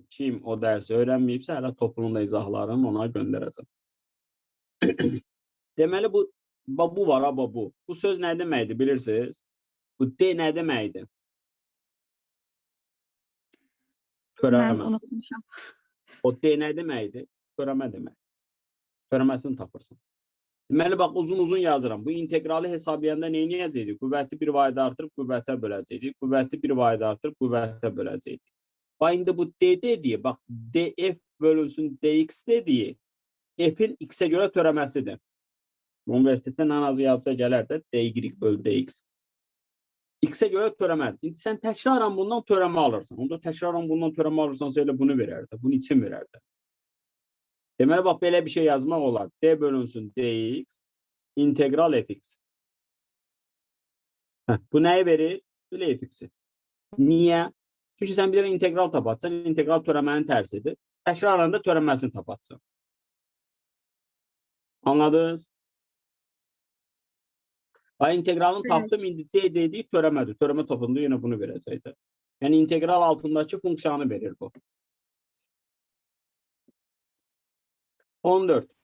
Kim o dərsi öyrənməyibsə, hələ toplunun da izahlarını ona göndərəcəm. Deməli, bu var, ha, bu. Bu söz nə deməkdir, bilirsiniz? Bu D nə deməkdir? Mən Törəmə. unutmuşam. O D nə deməkdir? Törəmə demək. Törəməsini tapırsan. Deməli, bax, uzun-uzun yazıram. Bu inteqralı hesablayanda nə edəcəkdik? Qüvvəti bir vahid artırıb qüvvətə böləcəkdik. Qüvvəti bir vahid artırıb qüvvətə böləcəkdik. Bax, indi bu D dediyi, bax, DF bölünsün DX dediyi F-in X-ə görə törəməsidir. Universitetdə ən azı yazıya gələr də DY bölü DX. X-ə görə törəmədir. İndi sən təkrarən bundan törəmə alırsan. Onda təkrarən bundan törəmə alırsansa elə bunu verər də. Bunun için verər də. Deməli, bax, belə bir şey yazmaq olar. D bölünsün DX integral fx. Heh, bu nəyi verir? Belə fx-i. Niyə? Çünki sən bir dənə integral tapatsan, integral törəmənin tərsidir. Təkrarən də törəməsini tapatsan. Anladınız? Ay, integralını Evet. tapdım. İndi D dediyi törəmədir. Törəmə topunda yenə bunu verəcəkdir. Yəni integral altındakı funksiyanı verir bu. 14.